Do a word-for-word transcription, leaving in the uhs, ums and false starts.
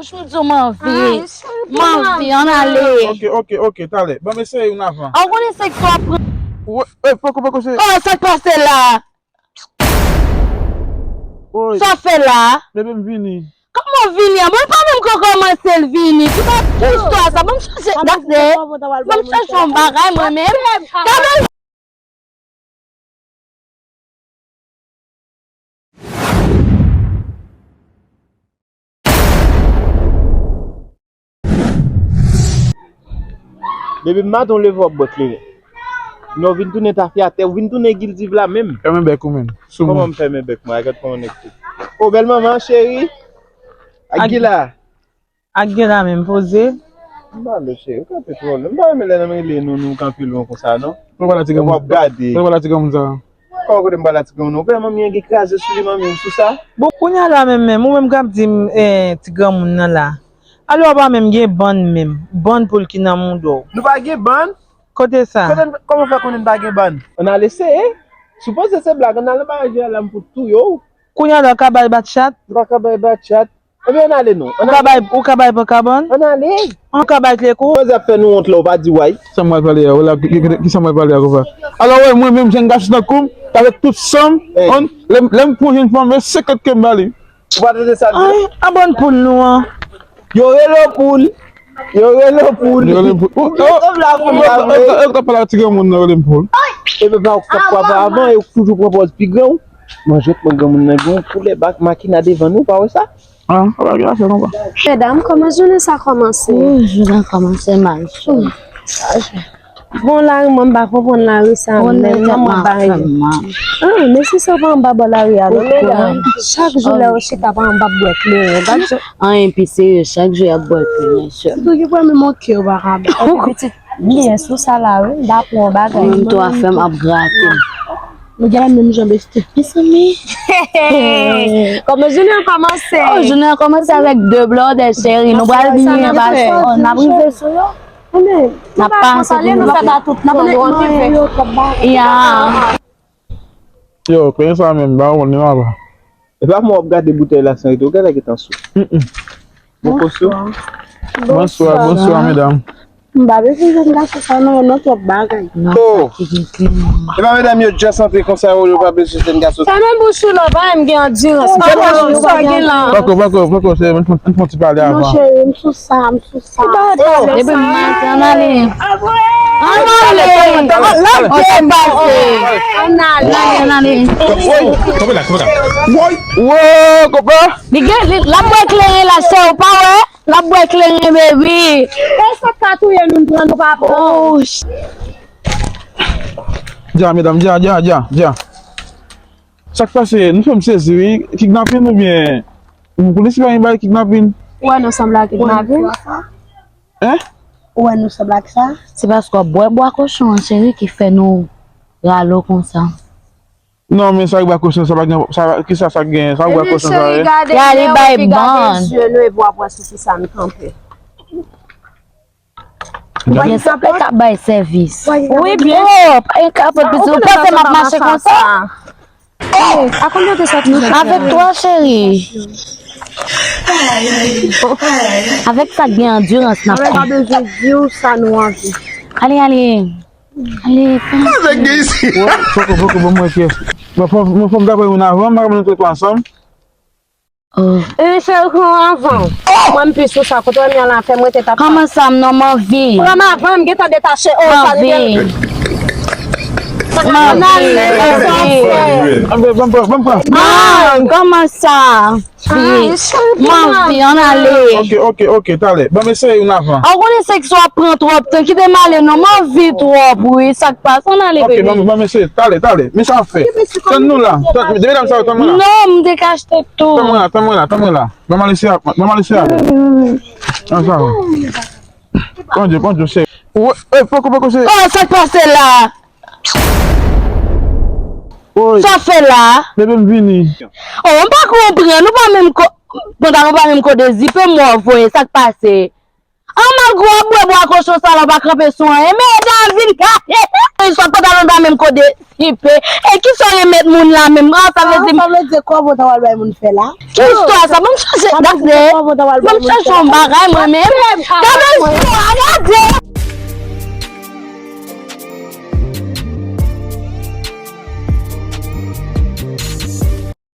Chou di w m anvi. M anvi, ann ale. Ok, ok, ok, talè. Ban m eseye youn avan. A, w konnen se ki sa w ap pran. Ey, poko, poko, se. Oh, sa k pase la? Sa w fè la? Bebe, m vini. Kòman w vini an? Bon, l pa menm ko kòmanse l vini. Ki pa ki istwa sa? Ban m chache, gade. Ban m chache yon bagay mwen menm. Gade. Depi maten w leve w ap bwè kleren. Lè w vin tounen tafyatè, ou vin tounen gildiv la menm. Fèmen bèk ou menm. Sou mwen. Kòman m fèmen bèk mwen? Gad kòman nèg te. O bèl manman, cheri. Ak Gila. Ak Gila menm poze. M pa vle cheri, ou kanpe twò lwen. M pa renmen lè n rele nou, nou kanpe lwen konsa non. Mwen pa la ti granmoun. W ap gade. Mwen pa la ti granmoun sa. Kòman kote m pa la ti granmoun? Ou pè manmi an gen kraze sou li, manmi, ou sou sa? Bon, kounye a la menm, menm, ou menm k ap di m, eh, ti granmoun nan la. Alò, w pa menm gen bann menm. Bann poul ki nan mouda w. Nou pa gen bann? Kote sa? Kote n, kòman w fè konnen n pa gen bann? Ann ale seye. Sipoze se blag, ann ale bay je a la m pou touye w. Kounye a la, w ka bay bat chat? M pa ka bay bat chat. Ebyen, ann ale non. Ou ka bay, ou ka bay pran kabann? Ann ale. Ou ka bay kle kou? Manzè ap fè nou wont la, ou pa di way. Sa m pral pale a, ou la, ki, ki, ki sa m pral pale a konsa? Alò, wè, mwen menm, jèn gason tankou m, avèk tout san m, lè m, lè m pran jèn fanm, se senkant ke m ba li. Ou pa tande sa l di? Ay, a bann poul nou an. Yo rele w poul. Yo rele w poul. Yo rele w poul. Ou byen sanble ak poul la vre. Ou ka pale ak ti granmoun nan rele m poul. Epi pa ou k t ap papa avan, e ou k toujou pran pòz pi gran w. Manjèt mwen granmoun nan gen yon koulè bak makina devan nou, pa wè sa? Ah, pa gen afè konpa. Medam, kòman jounen sa kòmanse? Wi, jounen an kòmanse mal. Bon, lari, mwen m pa konprann lari sa menm non, mwen bay. Ah, men si sa pa anba bò lari a non, medam. Chak jou lè yo chita pa anba bwè kleren. Gad sa. Anyen pi serye, chak jou y ap bwè kleren, sè. Sitou ki pran menm yon kè yo pa ka bay. Epi pitit, byen sou sa la, wi, m ta pran yon bagay. Mwen tou afè m ap grate m. Nou gen la menm jan besti. Mezanmi. Kòman jounen an kòmanse? Oh, jounen an kòmanse avèk de blòdè, cheri. Nou pral byen pase. Oh, n ap rive sou yo. N ap pase pou nou fè tout, n ap rive. Ya. Yo, kleren sa menm, ba ou ni maba. E pa mwen w ap gade boutèy la san rete, ou genlè gentan sou. Bonswa. Bonswa, bonswa, medam. M pa bezwen jèn gason sa non, nan twòp bagay. Oh! E pa medam yo just antre konsa yo, yo pa bezwen jèn gason. Fèmen bouch ou non, pa m gen andirans. Fèmen bouch ou, sa gen la. Pako, pako, pako, se, m fon ti pale avan. Non, cheri, m sou sa, m sou sa. Depi maten, ann ale. Ann ale. Ann ale, ann ale. Woy, woy, konpa. Li gen, li, l ap bwè kleren la, sè ou pa wè? L ap bwè kleren, baby. E sa k ka touye nou, n pran, nou pa pran. Oh, sh-, dja, medam, dja, dja, dja, dja. Sa k pase? Nou fè m sezi, wi. Kidnapin oubyen? Ou konnen si pa gen bagay kidnapin? Ou wè nou sanble ak kidnapin? Hein? Ou wè nou sanble ak sa? Se paske w ap bwè bwa kochon an, cheri, ki fè nou rale w konsa. Non, men sa k bwa kochon sa pa gen, sa, kisa sa k gen, sa k bwa kochon sa ye? Gade bay bann. Gade zye nou epi w ap wè sou kisa n kanpe. Byen, sa pa ka bay sèvis. Wi, byen. Oh, pa gen kapòt, piti, ou panse m ap mache konsa? Avèk twa, cheri. Avèk sa k gen andirans n ap pran. Mwen pa bezwen di w sa nou anvi. Ale, ale. Ale, pran. Avèk de isi. Poko, poko, ban mwen pyès. Mwen fò, mwen fò m ta pran youn avan, m pa ka pran nou tout ansanm. Oh. E se ou pran avan. Mwen m pi sou sa, kote w menm la fè mwen te tap. Kòman sa m non m anvi? Pran m avan, m gentan detache. Oh, sa li gen. M anvi. M anvi. Ban m pran, ban m pran. Non, kòman sa? M anvi, ann ale. Ok, ok, ok, talè. Ban m eseye youn avan. Ou konnen sèks w ap pran twòp tan, kite m ale non, m anvi twòp, wi, sa k pase, ann ale, bebe. Ok, ban m, ban m eseye, talè, talè. Men sa w ap fè. Tann nou la. Tann, de medam sa yo, tann mwen la. Non, m te ka achte tou. Tann mwen la, tann mwen la, tann mwen la. Ban m al eseye, ban m al eseye avè w. Ann sa. Bondye, Bondye, cheri. Ey, poko, poko, cheri. Oh, sa k pase la? Sa w fè la? Bebe, m vini. Oh, m pa konprann, ou pa menm ko, pantalon pa menm ko dezipe, m wè w voye, sa k pase? An, malgre w ap bwè bwa kochon sa la, w pa kanpe sou anyen. Men Davin gade. Istwa pantalon pa menm kote sipe. E kisa w remet moun la menm? An, sa vle di. Sa vle di kòb ou ta wal bay moun fè la? Ki istwa sa? Ban m chache, gade. Ban m chache yon bagay mwen menm. Gade.